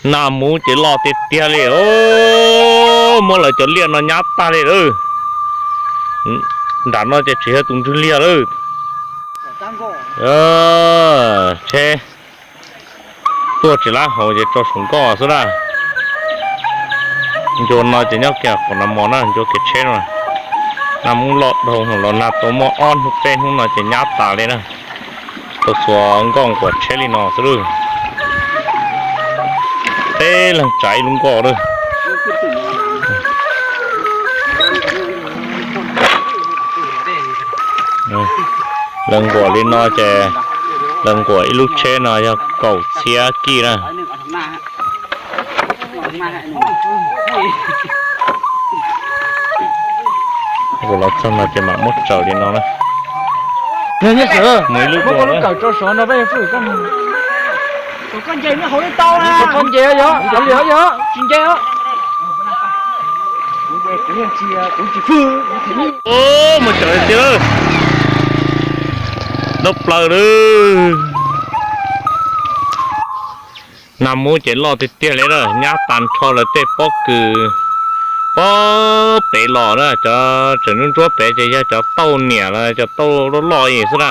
Nag hmo ces loj tiag tiag li os, muab lawv cov liaj no nyab tag li lawm. Nram no ces tsis yog tus ntswg liaj lawm. Tsheb tuaj tsis lab hauv ces tso saum nkoj xwb na. Ncua no ces nyob kiag qhov no mos na, ncua kiag tsheb no. Nag hmo loj dhau los nag tau muaj ob hnub peb hnub no ces nyab tas li na. Tau xuas nkoj nquam tsheb li no xwb lawm. Peb leeg tsav ib lub nkoj lawm. Lawv nquam li no ces lawv nquam ib lub tsheb no yog kaum txhiab kij na. Kuv los txog no ces mam muab tsaws li no na. Mus ib lub kawm rau saud no, koj nce yog li yog tsis nce os. Mus tsaws tiag, dawb plaws lawm. Nag hmo ces loj tiag tiag li na, nyab tag nrho lawv tej pob kws pob pem los na, cov tseem ntsuab ntsuab pem ces yog cov tauj niam los cov tauj loj loj xwb na.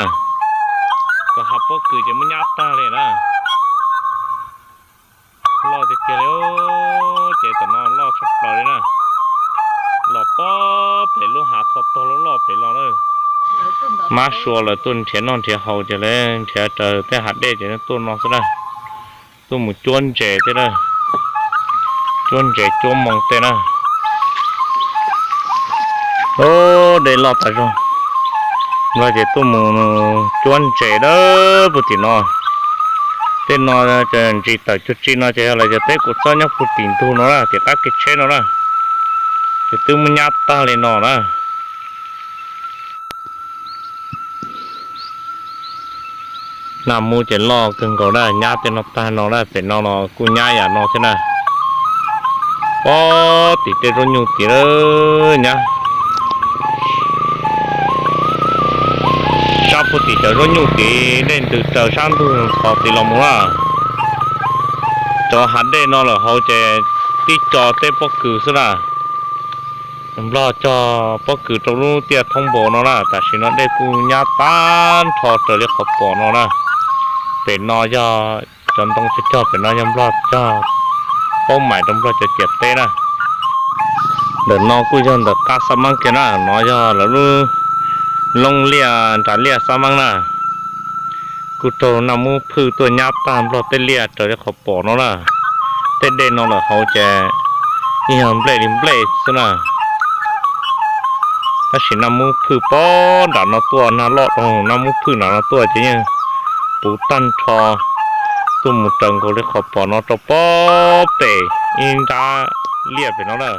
Cov hav pob kws ces muab nyab tag li na. Loj tiag tiag li, ces tam no loj tshaj plaws li na. Los pob pem lub hav tho tog loj loj pem los na. Mab sua lawv tuaj nrhiav noj nrhiav haus ces lawv nrhiav raws tej hav dej ces tuaj no xwb na. Tuaj mus cuab ntses tej na, cuab ntses cuab moo tej na. Dej loj tas zog, Nplog ces tuaj mus cuab ntses dawb puag tim no. Tej no ntsis tawm cuag tsi no ces yog lawv cov teb kuv txob nyob puag tim ntug no na, tim qab kev tsheb no na, ces twb muab nyab tag li no na. Nag hmo ces loj kawg nkaus na, nyab tej no tag no na, pem no los kuj nyab yam no thiab na. Pob tim tej zaub nyuj tid nyab. Sab puag tim cov zaub nyuj tid dej ntws raws sab ntug qhov tid los mus na. Cov hav dej no lawm hauv ces tib co tej pob kws xwb na. Nplog cog pob kws rau lub tiaj thoob npoo no na, tam sim no dej kuj nyab tag nrho raws li qhov pom no na. Pem no yog cov ntoo cog cog, pem no yog Nplog cog paub mais rau Nplog cov ciam teb na. Ntawm no kuj yog ntawm qab Xab Maab kiag na, no yog lawv lub loob liaj nram liaj Xab Maab na. Kuj raug naj mub phwj tuaj nyab tag Nplog tej liaj raws li qhov pom no na. Tej dej no lawm hauv ces yeej yog nplej li nplej xwb na. Tab sis naj mub phwj pob nram no tuaj, nag loj dhau, naj mub phwj nram no tuaj ces yeej puv tag nrho tuaj mus raws nkaus li qhov pom no rau pob pem ib nrab liaj pem no na.